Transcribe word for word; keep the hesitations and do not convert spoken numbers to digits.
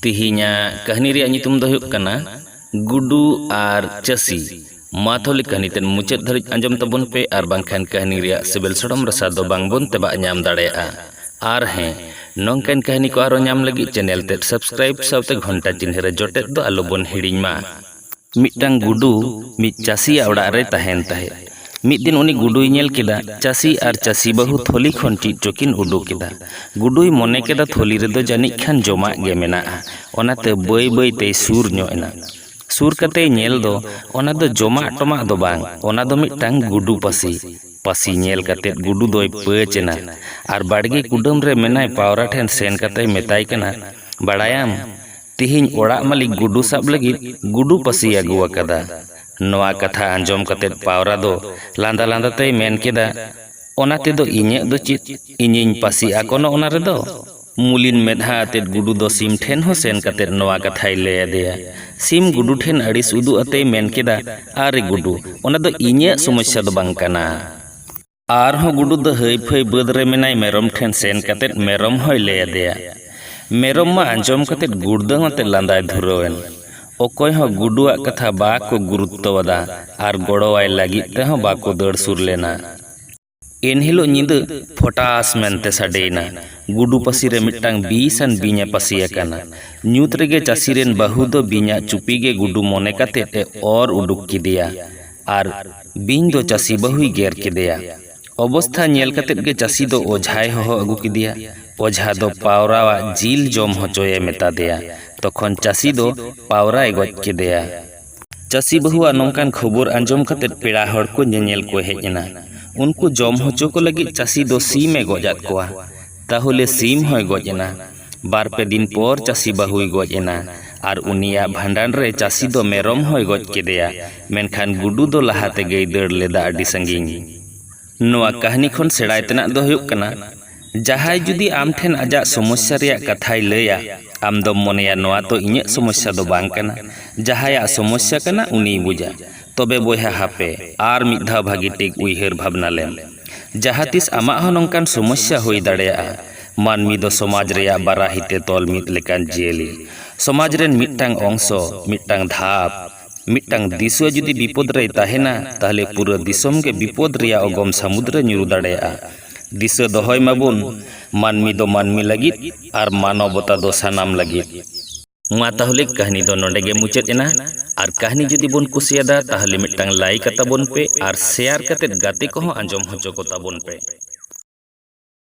ᱛᱤᱦᱤᱧᱟᱜ ᱠᱟᱹᱦᱱᱤ ᱨᱮᱭᱟᱜ ᱧᱩᱛᱩᱢ ᱫᱚ ᱦᱩᱭᱩᱜ ᱠᱟᱱᱟ ᱜᱩᱰᱩ ᱟᱨ ᱪᱟᱹᱥᱤ᱾ ᱢᱟ ᱛᱟᱦᱚᱞᱮ ᱠᱟᱹᱦᱱᱤ ᱛᱮᱫ ᱢᱩᱪᱟᱹᱫ ᱫᱷᱟᱹᱨᱤᱡ ᱟᱸᱡᱚᱢ ᱛᱟᱵᱚᱱ ᱯᱮ, ᱟᱨ ᱵᱟᱝᱠᱷᱟᱱ ᱠᱟᱹᱦᱱᱤ ᱨᱮᱭᱟᱜ ᱥᱤᱵᱤᱞ ᱥᱚᱲᱚᱢ ᱨᱟᱥᱟ ᱫᱚ ᱵᱟᱝ ᱵᱚᱱ ᱛᱮᱵᱟᱜ ᱧᱟᱢ ᱫᱟᱲᱮᱭᱟᱜᱼᱟ᱾ ᱟᱨ ᱦᱮᱸ, ᱱᱚᱝᱠᱟᱱ ᱠᱟᱹᱦᱱᱤ ᱠᱚ ᱟᱨᱚ ᱧᱟᱢ ᱞᱟᱹᱜᱤᱫ ᱪᱮᱱᱮᱞ ᱛᱮᱫ ᱥᱟᱵᱥᱠᱨᱟᱭᱤᱵ ᱥᱟᱶᱛᱮ ᱜᱷᱚᱱᱴᱟ ᱪᱤᱱᱦᱟᱹ ᱨᱮ ᱡᱚᱴᱮᱫ ᱫᱚ ᱟᱞᱚ ᱵᱚᱱ ᱦᱤᱲᱤᱧ ᱢᱟ᱾ ᱢᱤᱫᱴᱟᱝ ᱜᱩᱰᱩ ᱢᱤᱫ ᱪᱟᱹᱥᱤᱭᱟᱜ ᱚᱲᱟᱜ ᱨᱮ ᱛᱟᱦᱮᱱ ᱛᱟᱦᱮᱸᱫ᱾ ᱢᱤᱫ ᱫᱤᱱ ᱩᱱᱤ ᱜᱩᱰᱩᱭ ᱧᱮᱞ ᱠᱮᱫᱟ, ᱪᱟᱹᱥᱤ ᱟᱨ ᱪᱟᱹᱥᱤ ᱵᱟᱹᱦᱩ ᱛᱷᱚᱞᱤ ᱠᱷᱚᱱ ᱪᱮᱫ ᱪᱚᱠᱤᱱ ᱩᱰᱩᱠ ᱠᱮᱫᱟ᱾ ᱜᱩᱰᱩᱭ ᱢᱚᱱᱮ ᱠᱮᱫᱟ, ᱛᱷᱚᱞᱤ ᱨᱮᱫᱚ ᱡᱟᱹᱱᱤᱡ ᱠᱷᱟᱱ ᱡᱚᱢᱟᱜ ᱜᱮ ᱢᱮᱱᱟᱜᱼᱟ᱾ ᱚᱱᱟᱛᱮ ᱵᱟᱹᱭ ᱵᱟᱹᱭ ᱛᱮᱭ ᱥᱩᱨ ᱧᱚᱜ ᱮᱱᱟ᱾ ᱥᱩᱨ ᱠᱟᱛᱮᱭ ᱧᱮᱞ ᱫᱚ, ᱚᱱᱟ ᱫᱚ ᱡᱚᱢᱟᱜ ᱴᱚᱢᱟᱜ ᱫᱚ ᱵᱟᱝ, ᱚᱱᱟ ᱫᱚ ᱢᱤᱫᱴᱟᱝ ᱜᱩᱰᱩ ᱯᱟᱹᱥᱤ᱾ ᱯᱟᱹᱥᱤ ᱧᱮᱞ ᱠᱟᱛᱮᱫ ᱜᱩᱰᱩ ᱫᱚᱭ ᱯᱟᱹᱪ ᱮᱱᱟ ᱟᱨ ᱵᱟᱲᱜᱮ ᱠᱩᱰᱟᱹᱢ ᱨᱮ ᱢᱮᱱᱟᱭ ᱯᱟᱣᱨᱟ ᱴᱷᱮᱱ ᱥᱮᱱ ᱠᱟᱛᱮᱭ ᱢᱮᱛᱟᱭ ᱠᱟᱱᱟ, "ᱵᱟᱲᱟᱭᱟᱢ, ᱛᱤᱦᱤᱧ ᱚᱲᱟᱜ ᱢᱟᱹᱞᱤᱠ ᱜᱩᱰᱩ ᱥᱟᱵ ᱞᱟᱹᱜᱤᱫ ᱜᱩᱰᱩ ᱯᱟᱹᱥᱤ ᱟᱹᱜᱩ ᱟᱠᱟᱫᱟ᱾ ᱱᱚᱣᱟ ᱠᱟᱛᱷᱟ ᱟᱸᱡᱚᱢ ᱠᱟᱛᱮᱫ ᱯᱟᱣᱨᱟ ᱫᱚ ᱞᱟᱸᱫᱟ ᱞᱟᱸᱫᱟ ᱛᱮᱭ ᱢᱮᱱ ᱠᱮᱫᱟ, 'ᱚᱱᱟ ᱛᱮᱫᱚ ᱤᱧᱟᱹᱜ ᱫᱚ ᱪᱮᱫ? ᱤᱧᱤᱧ ᱯᱟᱹᱥᱤ ᱟᱠᱚᱱᱚ ᱚᱱᱟ ᱨᱮᱫᱚ?' ᱢᱩᱞᱤᱱ ᱢᱮᱫᱦᱟ ᱟᱛᱮᱫ ᱜᱩᱰᱩ ᱫᱚ ᱥᱤᱢ ᱴᱷᱮᱱ ᱦᱚᱸ ᱥᱮᱱ ᱠᱟᱛᱮᱫ ᱱᱚᱣᱟ ᱠᱟᱛᱷᱟᱭ ᱞᱟᱹᱭ ᱟᱫᱮᱭᱟ᱾ ᱥᱤᱢ ᱜᱩᱰᱩ ᱴᱷᱮᱱ ᱟᱹᱲᱤᱥ ᱩᱫᱩᱜ ᱟᱛᱮᱭ ᱢᱮᱱ ᱠᱮᱫᱟ, "ᱟᱨᱮ ᱜᱩᱰᱩ, ᱚᱱᱟ ᱫᱚ ᱤᱧᱟᱹᱜ ᱥᱚᱢᱚᱥᱥᱟ ᱫᱚ ᱵᱟᱝ ᱠᱟᱱᱟ᱾" ᱟᱨᱦᱚᱸ ᱜᱩᱰᱩ ᱫᱚ ᱦᱟᱹᱭ ᱯᱷᱟᱹᱭ ᱵᱟᱹᱫᱽ ᱨᱮ ᱢᱮᱱᱟᱭ ᱢᱮᱨᱚᱢ ᱴᱷᱮᱱ ᱥᱮᱱ ᱠᱟᱛᱮᱫ ᱢᱮᱨᱚᱢ ᱦᱚᱸᱭ ᱞᱟᱹᱭ ᱟᱫᱮᱭᱟ᱾ ᱢᱮᱨᱚᱢ ᱢᱟ ᱟᱸᱡᱚᱢ ᱠᱟᱛᱮᱫ ᱜᱩᱲᱫᱟᱹᱝ ᱟᱛᱮᱫ ᱞᱟᱸᱫᱟᱭ ᱫᱷᱩᱨᱟᱹᱣ ᱮᱱ᱾ ᱚᱠᱚᱭ ᱦᱚᱸ ᱜᱩᱰᱩᱣᱟᱜ ᱠᱟᱛᱷᱟ ᱵᱟᱠᱚ ᱜᱩᱨᱩᱛᱛᱚ ᱟᱫᱟ ᱟᱨ ᱜᱚᱲᱚᱣᱟᱭ ᱞᱟᱹᱜᱤᱫ ᱛᱮᱦᱚᱸ ᱵᱟᱠᱚ ᱫᱟᱹᱲ ᱥᱩᱨ ᱞᱮᱱᱟ᱾ ᱮᱱᱦᱤᱞᱳᱜ ᱧᱤᱫᱟᱹ ᱯᱷᱚᱴᱟᱥ ᱢᱮᱱᱛᱮ ᱥᱟᱰᱮᱭᱮᱱᱟ᱾ ᱜᱩᱰᱩ ᱯᱟᱹᱥᱤ ᱨᱮ ᱢᱤᱫᱴᱟᱝ ᱵᱤᱥ ᱟᱱ ᱵᱤᱧ ᱮ ᱯᱟᱹᱥᱤ ᱟᱠᱟᱱᱟ᱾ ᱧᱩᱛ ᱨᱮᱜᱮ ᱪᱟᱹᱥᱤ ᱨᱮᱱ ᱵᱟᱹᱦᱩ ᱫᱚ ᱵᱤᱧᱟᱜ ᱪᱩᱯᱤ ᱜᱮ ᱜᱩᱰᱩ ᱢᱚᱱᱮ ᱠᱟᱛᱮᱫ ᱮ ᱚᱨ ᱩᱰᱩᱠ ᱠᱮᱫᱮᱭᱟ ᱟᱨ ᱵᱤᱧ ᱫᱚ ᱪᱟᱹᱥᱤ ᱵᱟᱹᱦᱩᱭ ᱜᱮᱨ ᱠᱮᱫᱮᱭᱟ᱾ ᱚᱵᱚᱥᱛᱷᱟ ᱧᱮᱞ ᱠᱟᱛᱮᱫ ᱜᱮ ᱪᱟᱹᱥᱤ ᱫᱚ ᱚᱡᱷᱟᱭ ᱦᱚᱦᱚ ᱟᱹᱜᱩ ᱠᱮᱫᱮᱭᱟ᱾ ᱚᱡᱷᱟ ᱫᱚ ᱯᱟᱣᱨᱟᱣᱟᱜ ᱡᱤᱞ ᱡᱚᱢ ᱦᱚᱪᱚᱭᱮ ᱢᱮᱛᱟ ᱫᱮᱭᱟ᱾ ᱛᱚᱠᱷᱚᱱ ᱪᱟᱹᱥᱤ ᱫᱚ ᱯᱟᱣᱨᱟᱭ ᱜᱚᱡ ᱠᱮᱫᱮᱭᱟ᱾ ᱪᱟᱹᱥᱤ ᱵᱟᱹᱦᱩᱣᱟᱜ ᱱᱚᱝᱠᱟᱱ ᱠᱷᱚᱵᱚᱨ ᱟᱸᱡᱚᱢ ᱠᱟᱛᱮᱫ ᱯᱮᱲᱟ ᱦᱚᱲ ᱠᱚ ᱧᱮᱧᱮᱞ ᱠᱚ ᱦᱮᱡ ᱮᱱᱟ᱾ ᱩᱱᱠᱩ ᱡᱚᱢ ᱦᱚᱪᱚ ᱠᱚ ᱞᱟᱹᱜᱤᱫ ᱪᱟᱹᱥᱤ ᱫᱚ ᱥᱤᱢ ᱮ ᱜᱚᱡ ᱟᱫ ᱠᱚᱣᱟ᱾ ᱛᱟᱦᱚᱞᱮ ᱥᱤᱢ ᱦᱚᱸᱭ ᱜᱚᱡ ᱮᱱᱟ᱾ ᱵᱟᱨ ᱯᱮ ᱫᱤᱱ ᱯᱚᱨ ᱪᱟᱹᱥᱤ ᱵᱟᱹᱦᱩᱭ ᱜᱚᱡ ᱮᱱᱟ᱾ ᱟᱨ ᱩᱱᱤᱭᱟᱜ ᱵᱷᱟᱸᱰᱟᱱ ᱨᱮ ᱪᱟᱹᱥᱤ ᱫᱚ ᱢᱮᱨᱚᱢ ᱦᱚᱸᱭ ᱜᱚᱡ ᱠᱮᱫᱮᱭᱟ, ᱢᱮᱱᱠᱷᱟᱱ ᱜᱩᱰᱩ ᱫᱚ ᱞᱟᱦᱟ ᱛᱮᱜᱮᱭ ᱫᱟᱹᱲ ᱞᱮᱫᱟ ᱟᱹᱰᱤ ᱥᱟᱺᱜᱤᱧ᱾ ᱱᱚᱣᱟ ᱠᱟᱹᱦᱱᱤ ᱠᱷᱚᱱ ᱥᱮᱬᱟᱭ ᱛᱮᱱᱟᱜ ᱫᱚ ᱦᱩᱭᱩᱜ ᱠᱟᱱᱟ, ᱡᱟᱦᱟᱸᱭ ᱡᱩᱫᱤ ᱟᱢ ᱴᱷᱮᱱ ᱟᱡᱟᱜ ᱥᱚᱢᱚᱥᱥᱟ ᱨᱮᱭᱟᱜ ᱠᱟᱛᱷᱟᱭ ᱞᱟᱹᱭᱟ, ᱟᱢ ᱫᱚᱢ ᱢᱚᱱᱮᱭᱟ, "ᱱᱚᱣᱟ ᱛᱚ ᱤᱧᱟᱹᱜ ᱥᱚᱢᱚᱥᱥᱟ ᱫᱚ ᱵᱟᱝ ᱠᱟᱱᱟ, ᱡᱟᱦᱟᱸᱭᱟᱜ ᱥᱚᱢᱚᱥᱥᱟ ᱠᱟᱱᱟ ᱩᱱᱤᱭ ᱵᱩᱡᱟ᱾" ᱛᱚᱵᱮ ᱵᱚᱭᱦᱟ, ᱦᱟᱯᱮ ᱟᱨ ᱢᱤᱫ ᱫᱷᱟᱣ ᱵᱷᱟᱹᱜᱤ ᱴᱷᱤᱠ ᱩᱭᱦᱟᱹᱨ ᱵᱷᱟᱵᱽᱱᱟ ᱞᱮᱢ᱾ ᱡᱟᱦᱟᱸ ᱛᱤᱥ ᱟᱢᱟᱜ ᱦᱚᱸ ᱱᱚᱝᱠᱟᱱ ᱥᱚᱢᱚᱥᱥᱟ ᱦᱩᱭ ᱫᱟᱲᱮᱭᱟᱜᱼᱟ᱾ ᱢᱟᱹᱱᱢᱤ ᱫᱚ ᱥᱚᱢᱟᱡᱽ ᱨᱮᱭᱟᱜ ᱵᱟᱨᱟᱦᱤ ᱛᱮ ᱛᱚᱞ ᱢᱤᱫ ᱞᱮᱠᱟᱱ ᱡᱤᱭᱟᱹᱞᱤ᱾ ᱥᱚᱢᱟᱡᱽ ᱨᱮᱱ ᱢᱤᱫᱴᱟᱝ ᱚᱝᱥᱚ, ᱢᱤᱫᱴᱟᱝ ᱫᱷᱟᱯ, ᱢᱤᱫᱴᱟᱝ ᱫᱤᱥᱩᱣᱟᱹ ᱡᱩᱫᱤ ᱵᱤᱯᱚᱫ ᱨᱮᱭ ᱛᱟᱦᱮᱱᱟ, ᱛᱟᱦᱞᱮ ᱯᱩᱨᱟᱹ ᱫᱤᱥᱚᱢ ᱜᱮ ᱵᱤᱯᱚᱫ ᱨᱮᱭᱟᱜ ᱚᱜᱚᱢ ᱥᱟᱹᱢᱩᱫ ᱨᱮ ᱧᱩᱨᱩ ᱫᱟᱲᱮᱭᱟᱜᱼᱟ᱾ ᱫᱤᱥᱟᱹ ᱫᱚᱦᱚᱭ ᱢᱟᱵᱚᱱ, ᱢᱟᱹᱱᱢᱤ ᱫᱚ ᱢᱟᱹᱱᱢᱤ ᱞᱟᱹᱜᱤᱫ ᱟᱨ ᱢᱟᱱᱚᱵᱚᱛᱟ ᱫᱚ ᱥᱟᱱᱟᱢ ᱞᱟᱹᱜᱤᱫ᱾ ᱢᱟ ᱛᱟᱦᱚᱞᱮ ᱠᱟᱹᱦᱱᱤ ᱫᱚ ᱱᱚᱰᱮ ᱜᱮ ᱢᱩᱪᱟᱹᱫ ᱮᱱᱟ᱾ ᱟᱨ ᱠᱟᱹᱦᱱᱤ ᱡᱩᱫᱤ ᱵᱚᱱ ᱠᱩᱥᱤᱭᱟᱫᱟ, ᱛᱟᱦᱚᱞᱮ ᱢᱤᱫᱴᱟᱝ like ᱟᱛᱟᱵᱚᱱ ᱯᱮ ᱟᱨ share ᱠᱟᱛᱮᱫ ᱜᱟᱛᱮ ᱠᱚᱦᱚᱸ ᱟᱸᱡᱚᱢ ᱦᱚᱪᱚ ᱠᱚᱛᱟ ᱵᱚᱱ ᱯᱮ᱾